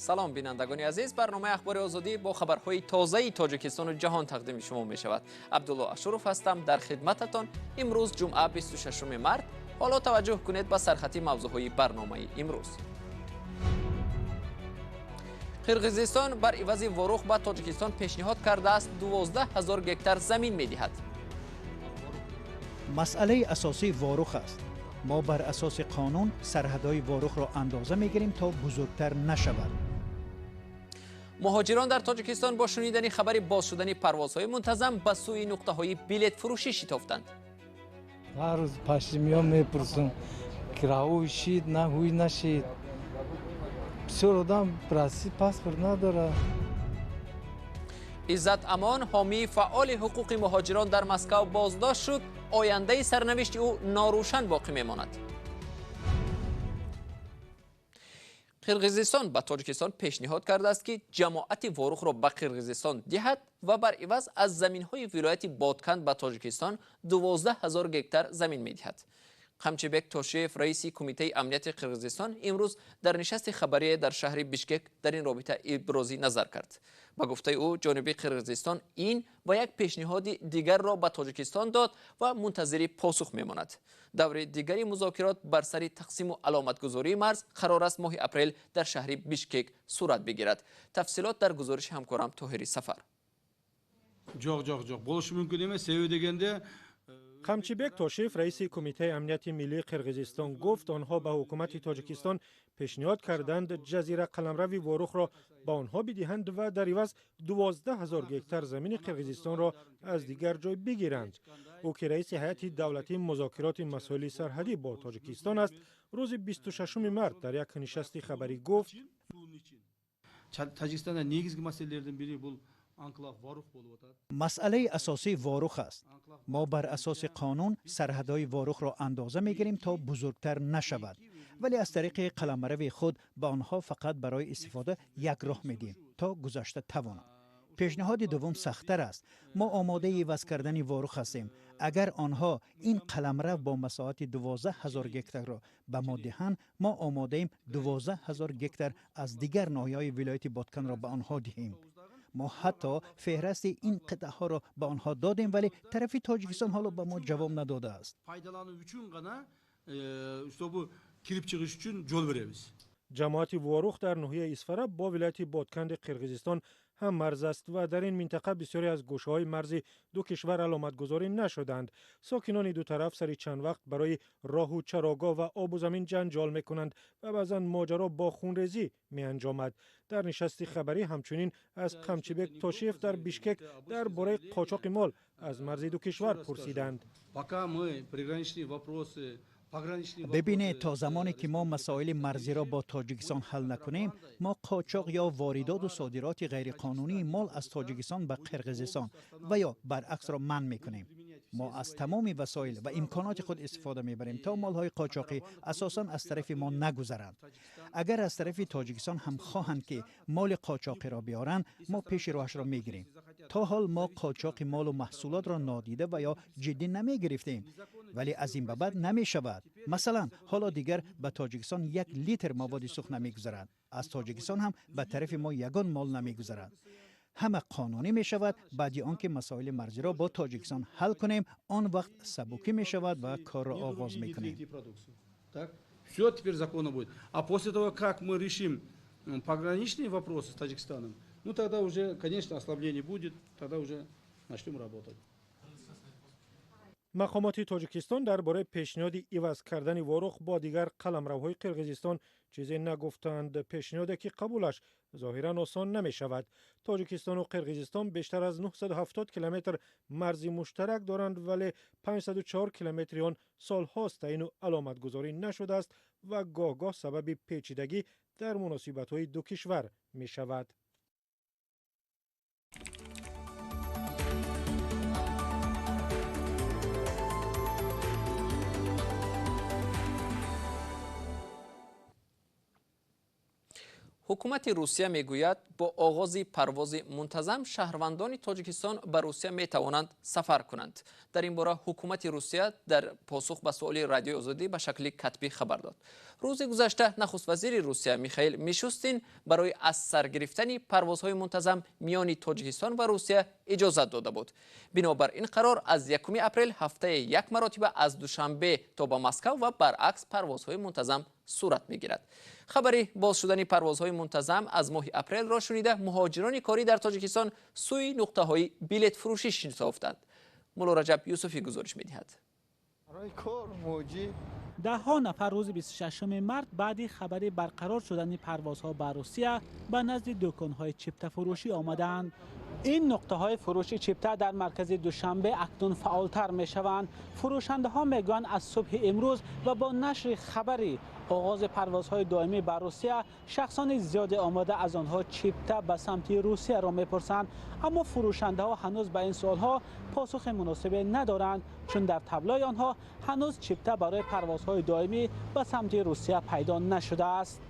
Салом бинандагони азиз, барномаи Ахбори Озодӣ бо хабарҳои тозаи Тоҷикистону ҷаҳон тақдими шумо мешавад. Абдулло Ашуров ҳастам дар хидмататон. Имрӯз ҷумъа 26 март. Ҳоло таваҷҷӯҳ кунед ба сархати мавзӯъҳои барномаи имрӯз. Қирғизистон бар ивази Ворух ба Тоҷикистон пешниҳод кардааст 12 000 гектар замин медиҳад. Масъалаи асосӣ Ворух аст. Мо бар асоси қонун сарҳадҳои Ворухро андоза мегирем то бузургтар нашавад. Муҳоҷирон дар Тоҷикистон бо шунидани хабари боз шудани парвозҳои мунтазам ба сӯи нуқтаҳои билетфурӯшӣ шитофтанд. Ҳар рӯз пашимиён мепурсам, ки раҳӯй шид, на ҳуй нашид. Бисёр одам расӣ паспорт надорад. Иззат Амон, ҳомии фаъоли ҳуқуқи муҳоҷирон дар Москав боздошт шуд. Ояндаи сарнавишти ӯ норӯшан боқӣ мемонад. Қирғизистон ба Тоҷикистон пешниҳод кардааст, ки ҷамоати Ворухро ба Қирғизистон диҳад ва бар иваз аз заминҳои вилояти Бодканд ба Тоҷикистон 12 000 гектар замин медиҳад. Қамчибек Тошиев, раиси Кумитаи амнияти Қирғизистон, имрӯз дар нишасти хабарие дар шаҳри Бишкек дар ин робита ибрози назар кард. Ба гуфтаи ӯ, ҷониби Қирғизистон ин ва як пешниҳоди дигарро ба Тоҷикистон дод ва мунтазири посух мемонад. Даври дигари музокирот бар сари тақсиму аломатгузории марз қарор аст моҳи апрел дар шаҳри Бишкек сурат бигирад. Тафсилот дар гузориши ҳамкорам Тоҳири Сафар. Жок, жок, жок, болушу мүмкүн эмес, себеби дегенде Қамчибек Тошиев, раиси Кумитаи амнияти миллии Қирғизистон, гуфт, онҳо ба ҳукумати Тоҷикистон пешниҳод карданд ҷазира қаламрави Ворухро ба онҳо бидиҳанд ва дар иваз 12 000 гектар замини Қирғизистонро аз дигар ҷой бигиранд. Ӯ, ки раиси ҳайати давлатии музокироти масоили сарҳадӣ бо Тоҷикистон аст, рӯзи 26 март дар як нишасти хабарӣ гуфт: Тажикистанда негизги маселелердин бири бул анклав Ворух болуп атат. Масъалаи асосӣ Ворух аст. Мо бар асоси қонун сарҳадҳои Ворухро андоза мегирем то бузургтар нашавад, вале аз тариқи қаламрави худ ба онҳо фақат барои истифода як роҳ медиҳем то гузашта тавонанд. Пешниҳоди дуввум сахттар аст. Мо омодаи иваз кардани Ворух ҳастем. Агар онҳо ин қаламрав бо масоҳати 12 000 гектарро ба мо диҳанд, мо омодаем 12 000 гектар аз дигар ноҳияҳои вилояти Бодканро ба онҳо диҳем. Мо ҳатто феҳрасти ин қитъаҳоро ба онҳо додем, вале тарафи Тоҷикистон ҳоло ба мо ҷавоб надодааст. Пайдалануу үчүн гана, чтобы кирип чыгыш үчүн жол беребиз. Ҷамоати Ворух дар ноҳияи Исфара бо вилояти Бодканди Қирғизистон ҳам марз аст ва дар ин минтақа бисёре аз гӯшаҳои марзи ду кишвар аломатгузорӣ нашуданд. Сокинони ду тараф сари чанд вақт барои роҳу чарогоҳ ва обу замин ҷанҷол мекунанд ва баъзан моҷаро бо хунрезӣ меанҷомад. Дар нишасти хабарӣ ҳамчунин аз Қамчибек Тошиев дар Бишкек дар бораи қочоқи мол аз марзи ду кишвар пурсиданд. Пока мы приграничные вопросы Бибинед, то замоне ки мо масоили марзиро бо Тоҷикистон ҳал накунем, мо қочоқ ё воридоту содироти ғайриқонунии мол аз Тоҷикистон ба Қирғизистон ва ё баръаксро манъ мекунем. Мо аз тамоми васоил ва имконоти худ истифода мебарем то молҳои қочоқӣ асосан аз тарафи мо нагузаранд. Агар аз тарафи Тоҷикистон ҳам хоҳанд, ки моли қочоқиро биёранд, мо пеши роҳашро мегирем. То ҳол мо қочоқи молу маҳсулотро нодида ва ё ҷиддӣ намегирифтем, вале аз ин ба баъд намешавад. Масалан, ҳоло дигар ба Тоҷикистон як литр маводи сӯхт намегузарад. Аз Тоҷикистон ҳам ба тарафи мо ягон мол намегузарад. Ҳама қонунӣ мешавад баъди он ки масоили марзиро бо Тоҷикистон ҳал кунем. Он вақт сабукӣ мешавад ва корро оғоз мекунем. Все теперь законно будет. А после того, как мы решим пограничные вопросы с Таджикистаном, ну тогда уже, конечно, ослабление будет, тогда уже начнем работать. Мақомоти Тоҷикистон дар бораи пешниҳоди иваз кардани Ворух бо дигар қаламравҳои Қирғизистон чизе нагуфтанд, пешниҳоде ки қабулаш зоҳиран осон намешавад. Тоҷикистону Қирғизистон бештар аз 970 километр марзи муштарак доранд, вале 504 километри он солҳост таъину аломатгузорӣ нашудааст ва гоҳ-гоҳ сабаби печидагӣ дар муносибатҳои ду кишвар мешавад. Ҳукумати Русия мегӯяд, бо оғози парвози мунтазам шаҳрвандони Тоҷикистон ба Русия метавонанд сафар кунанд. Дар ин бора ҳукумати Русия дар посух ба суоли Радиои Озодӣ ба шакли катбӣ хабар дод. Рӯзи гузашта нахуствазири Русия Михаил Мишустин барои аз сар гирифтани парвозҳои мунтазам миёни Тоҷикистон ва Русия иҷозат дода буд. Бинобар ин қарор аз 1 апрел ҳафтаи як маротиба аз Душанбе то ба Москав ва баръакс парвозҳои мунтазам сурат мегирад. Хабари боз шудани парвозҳои мунтазам аз моҳи апрелро шунида муҳоҷирони корӣ дар Тоҷикистон сӯи нуқтаҳои билетфурӯшӣ шитофтанд. Мулло Раҷаб Юсуфӣ гузориш медиҳад. Даҳҳо нафар рӯзи 26 март баъди хабари барқарор шудани парвозҳо ба Русия ба назди дуконҳои чиптафурӯшӣ омадаанд. Ин нуқтаҳои фурӯши чипта дар маркази Душанбе акнун фаъолтар мешаванд. Фурӯшандаҳо мегӯянд, аз субҳи имрӯз ва бо нашри хабари оғози парвозҳои доимӣ ба Русия шахсони зиёде омода аз онҳо чипта ба самти Русияро мепурсанд. Аммо фурӯшандаҳо ҳанӯз ба ин суолҳо посухи муносибе надоранд, чун дар таблои онҳо ҳанӯз чипта барои парвозҳои доимӣ ба самти Русия пайдо нашудааст.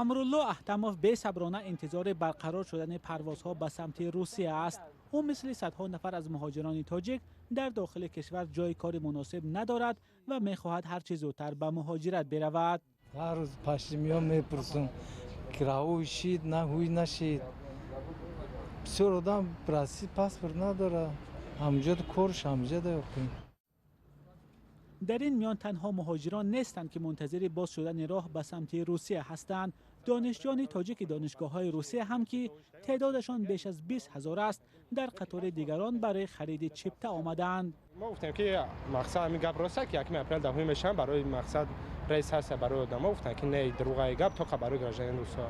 Амрулло Аҳтамов бесаброна интизори барқарор шудани парвозҳо ба самти Русия аст. Ӯ мисли садҳо нафар аз муҳоҷирони тоҷик дар дохили кишвар ҷои кори муносиб надорад ва мехоҳад ҳарчи зудтар ба муҳоҷират биравад. Ҳар рӯз пашимиён мепурсам, ки раҳӯй шид, на ҳуй нашид. Бисёр одам Россия паспорт надорад, ҳамҷода корш ҳамҷода ёфтем. Дар ин миён танҳо муҳоҷирон нестанд, ки мунтазири боз шудани роҳ ба самти Русия ҳастанд. Донишҷӯёни тоҷики донишгоҳҳои Русия ҳам, ки теъдодашон беш аз 20 ҳазор аст, дар қатори дигарон барои хариди чипта омадаанд. Мо гуфтем, ки мақсад ҳамин гап рост, ки 1 апрел даҳуми мешаванд, барои мақсад рейс ҳаст барои одамо. Гуфтанд, ки не, дурӯғаи гап, тоқа барои гражданин русҳо.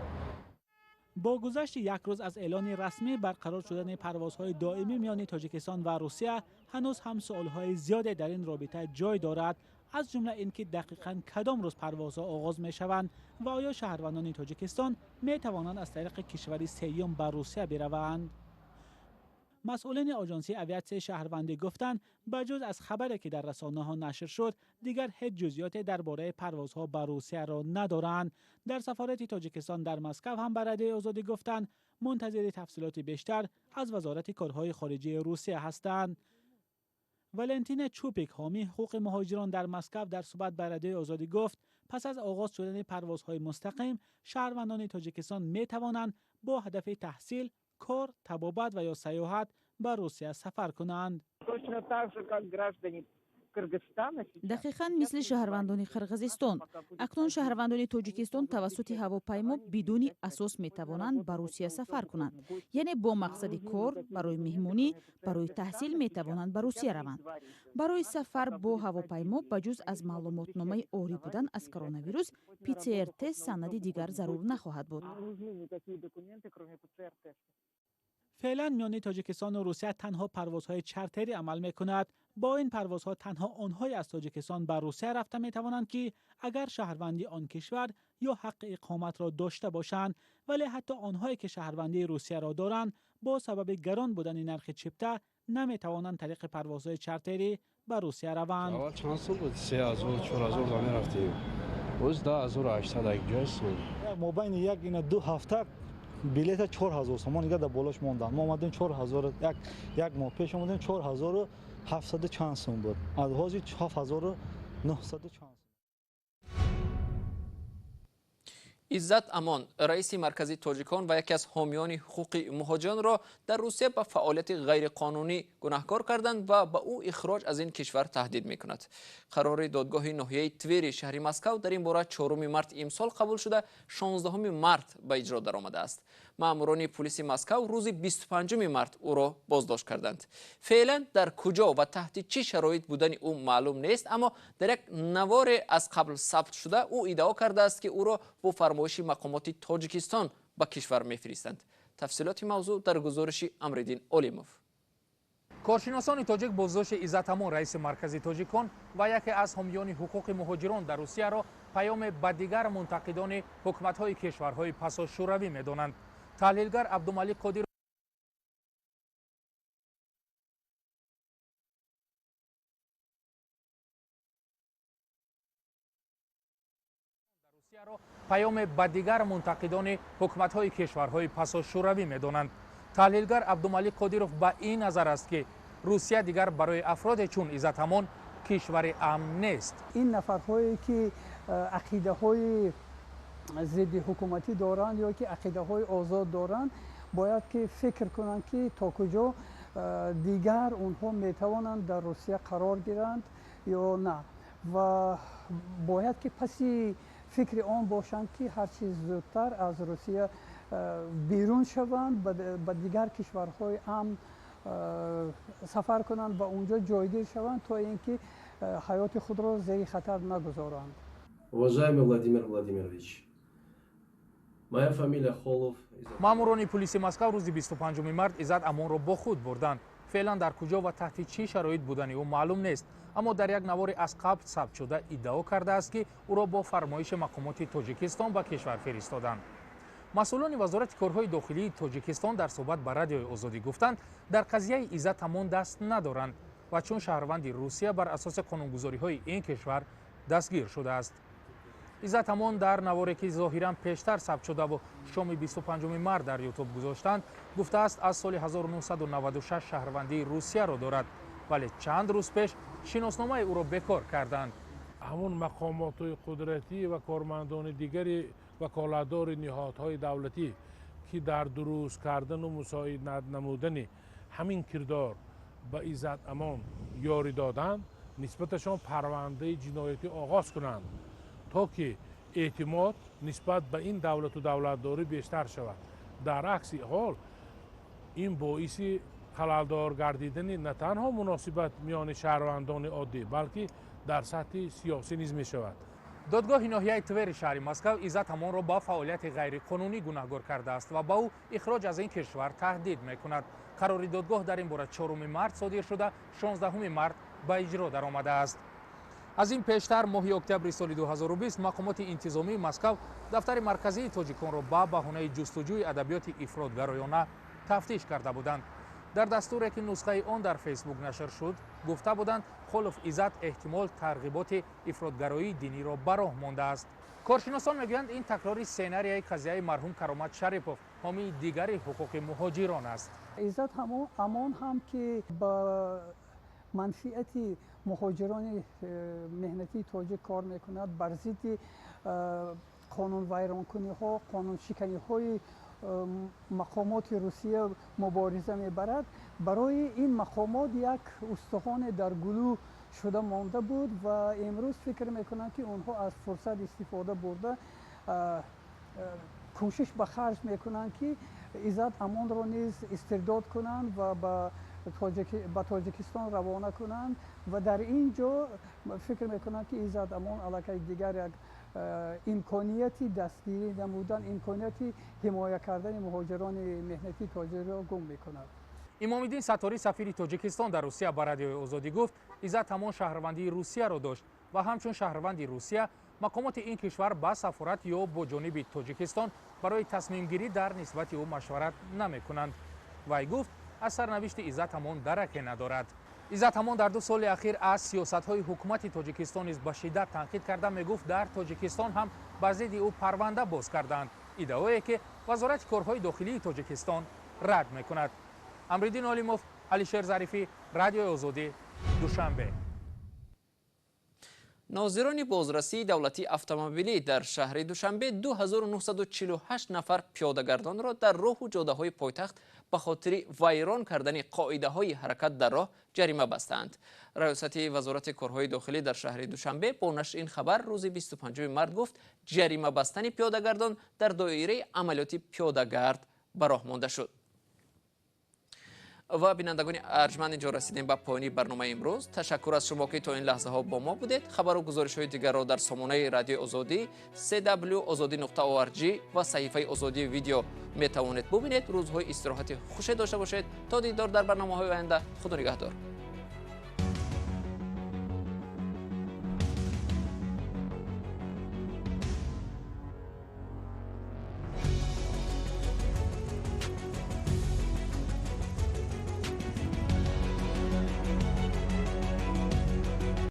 Бо гузашти як рӯз аз эълони расмӣ барқарор шудани парвозҳои доимӣ миёни Тоҷикистон ва Русия, ҳанӯз ҳам суолҳои зиёде дар ин робита ҷой дорад, аз ҷумла ин ки дақиқан кадом рӯз парвозҳо оғоз мешаванд ва оё шаҳрвандони Тоҷикистон метавонанд аз тариқи кишвари сеюм ба Русия бираванд. Масъулини оҷонсии авиатсияи шаҳрвандӣ гуфтанд, ба ҷуз аз хабаре ки дар расонаҳо нашр шуд, дигар ҳеҷ ҷузъиёте дар бораи парвозҳо ба Русияро надоранд. Дар сафорати Тоҷикистон дар Москав ҳам ба Радиои Озодӣ гуфтанд, мунтазири тафсилоти бештар аз Вазорати корҳои хориҷии Русия ҳастанд. Валентина Чупик, ҳомии ҳуқуқи муҳоҷирон дар Москав, дар суҳбат ба Радиои Озодӣ гуфт, пас аз оғоз шудани парвозҳои мустақим шаҳрвандони Тоҷикистон метавонанд бо ҳадафи таҳсил, кор, табобат ва ё сайёҳат ба Русия сафар кунанд. Дақиқан мисли шаҳрвандони Қирғизистон. Акнун шаҳрвандони Тоҷикистон тавассути ҳавопаймо бидуни асос метавонанд ба Русия сафар кунанд. Яъне бо мақсади кор, барои меҳмонӣ, барои таҳсил метавонанд ба Русия раванд. Барои сафар бо ҳавопаймо ба ҷуз аз маълумотномаи орӣ будан аз коронавирус, ПЦР-тест санади дигар зарур нахоҳад буд. Феълан миёни Тоҷикистону Русия танҳо парвозҳои чартерӣ амал мекунад. Бо ин парвозҳо танҳо онҳое аз Тоҷикистон ба Русия рафта метавонанд, ки агар шаҳрванди он кишвар ё ҳаққи иқоматро дошта бошанд. Вале ҳатто онҳое ки шаҳрвандии Русияро доранд, бо сабаби гарон будани нархи чипта наметавонанд тариқи парвозҳои чартерӣ ба Русия раванд. Аввал чанд сум буд? 3000, 4000 да мерафтем. Боз 10800 як ҷой сум. Мобайни як ина ду ҳафта билета 4000 сомон дига дар болош монданд. Мо омадем 4000, як моҳ пеш омадем 4700 чанд сум буд. Аз ҳозир 7900 чанд. Иззат Амон, раиси маркази тоҷикон ва яке аз ҳомиёни ҳуқуқи муҳоҷиронро дар Русия ба фаъолияти ғайриқонунӣ гунаҳкор карданд ва ба ӯ ихроҷ аз ин кишвар таҳдид мекунад. Қарори додгоҳи ноҳияи Твери шаҳри Москав дар ин бора 4 март имсол қабул шуда, 16 март ба иҷро даромадааст. Маъмурони пулиси Москав рӯзи 25 март ӯро боздошт карданд. Феълан дар куҷо ва таҳти чӣ шароит будани ӯ маълум нест, аммо дар як наворе аз қабл сабт шуда ӯ иддао кардааст, ки ӯро бо фармоиши мақомоти Тоҷикистон ба кишвар мефиристанд. Тафсилоти мавзӯъ дар гузориши Амриддин Олимов. Коршиносони тоҷик боздошти Иззат Амон, раиси маркази тоҷикон ва яке аз ҳомиёни ҳуқуқи муҳоҷирон дар Русияро паёме ба дигар мунтақидони ҳукуматҳои кишварҳои пасошӯравӣ медонанд. Таҳлилгар Абдумалик Қодиров Паёме ба дигар мунтақидони ҳукуматҳои кишварҳои пасошӯравӣ медонанд. Таҳлилгар Абдумалик Қодиров ба ин назар аст, ки Русия дигар барои афроде чун Иззат Амон кишвари амн нест. Ин нафарҳое ки ақидаҳои зидди ҳукуматӣ доранд ё ки ақидаҳои озод доранд, бояд ки фикр кунанд, ки то куҷо дигар онҳо метавонанд дар Русия қарор гиранд ё на, ва бояд ки паси фикри он бошанд, ки ҳарчи зудтар аз Русия берун шаванд, ба дигар кишварҳои амн сафар кунанд ва унҷо ҷойгир шаванд, то ин ки ҳаёти худро зери хатар нагузоранд. Уважаемый Владимир Владимирович, моя фамилия Холов. Маъмурони пулиси Москав рӯзи 25 март Иззат Амонро бо худ бурданд. Феълан дар куҷо ва таҳти чӣ шароит будани ӯ маълум нест, аммо дар як навори аз қабл сабтшуда иддао кардааст, ки ӯро бо фармоиши мақомоти Тоҷикистон ба кишвар фиристоданд. Масъулони Вазорати корҳои дохилии Тоҷикистон дар суҳбат ба Радиои Озодӣ гуфтанд, дар қазияи Иззат Амон даст надоранд ва чун шаҳрванди Русия бар асоси қонунгузориҳои ин кишвар дастгир шудааст. Иззат Амон дар наворе, ки зоҳиран пештар сабт шудаву шоми 25 март дар Ютуб гузоштанд, гуфтааст, аз соли 1996 шаҳрвандии Русияро дорад, вале чанд рӯз пеш шиносномаи ӯро бекор карданд. Ҳамун мақомоти қудратӣ ва кормандони дигари ваколатдори ниҳодҳои давлатӣ, ки дар дуруст кардану мусоидат намудани ҳамин кирдор ба Иззат Амон ёрӣ доданд, нисбаташон парвандаи ҷиноятӣ оғоз кунанд, то ки эътимод нисбат ба ин давлату давлатдорӣ бештар шавад. Дар акси ҳол ин боиси халалдор гардидани на танҳо муносибат миёни шаҳрвандони оддӣ, балки дар сатҳи сиёсӣ низ мешавад. Додгоҳи ноҳияи Твери шаҳри Москав Иззат Амонро ба фаъолияти ғайриқонунӣ гунаҳгор кардааст ва ба ӯ ихроҷ аз ин кишвар таҳдид мекунад. Қарори додгоҳ дар ин бора 4 март содир шуда, 16 март ба иҷро даромадааст. Аз ин пештар моҳи октябри соли 2020 мақомоти интизомии Москав дафтари марказии тоҷиконро ба баҳонаи ҷустуҷӯи адабиёти ифротгароёна тафтиш карда буданд. Дар дастуре, ки нусхаи он дар Фейсбук нашр шуд, гуфта буданд, Холов Иззат эҳтимол тарғиботи ифротгароии диниро ба роҳ мондааст. Коршиносон мегӯянд, ин такрори сценарияи қазияи марҳум Каромат Шарипов, ҳомии дигари ҳуқуқи муҳоҷирон аст. Иззат Амон ҳам ки ба манфиати муҳоҷирони меҳнатии тоҷик кор мекунад, бар зидди қонунвайронкуниҳо, қонуншиканиҳои мақомоти Русия мубориза мебарад, барои ин мақомот як устухоне дар гулӯ шуда монда буд ва имрӯз фикр мекунанд, ки онҳо аз фурсат истифода бурда кӯшиш ба харҷ мекунанд, ки Иззат Амонро низ истирдод кунанд ва ба Тоҷикистон равона кунанд, ва дар ин ҷо фикр мекунанд, ки Иззат Амон аллакай дигар як имконияти дастгирӣ намудан, имконияти ҳимоя кардани муҳоҷирони меҳнатии тоҷикро гум мекунад. Имомиддин Сатторӣ, сафири Тоҷикистон дар Русия, ба Радиои Озодӣ гуфт, Иззат Амон шаҳрвандии Русияро дошт ва ҳамчун шаҳрванди Русия мақомоти ин кишвар ба сафорат ё бо ҷониби Тоҷикистон барои тасмимгирӣ дар нисбати ӯ машварат намекунанд. Вай гуфт, аз сарнавишти Иззат Амон дараке надорад. Иззат Амон дар 2 соли ахир аз сиёсатҳои ҳукумати Тоҷикистон низ ба шиддат танқид карда, мегуфт, дар Тоҷикистон ҳам бар зидди ӯ парванда боз карданд, иддаое ки Вазорати корҳои дохилии Тоҷикистон рад мекунад. Амриддин Олимов, Алишер Зарифӣ, Радиои Озодӣ, Душанбе. Нозирони бозрасии давлатии автомобилӣ дар шаҳри Душанбе 2948 нафар пиёдагардонро дар роҳу ҷодаҳои пойтахт ба хотири вайрон кардани қоидаҳои ҳаракат дар роҳ ҷарима бастаанд. Раёсати Вазорати корҳои дохилӣ дар шаҳри Душанбе бо нашри ин хабар рӯзи 25 март гуфт, ҷарима бастани пиёдагардон дар доираи амалиёти пиёдагард ба роҳ монда шуд. Ва бинандагони арҷманд, инҷо расидем ба поёни барномаи имрӯз. Ташаккур аз шумо, ки то ин лаҳзаҳо бо мо будед. Хабару гузоришҳои дигарро дар сомонаи Радиои Озодӣ cw.ozodi.org ва саҳифаи Озодӣ видео метавонед бубинед. Рӯзҳои истироҳати хуше дошта бошед. То дидор дар барномаҳои оянда. Худо нигаҳдор.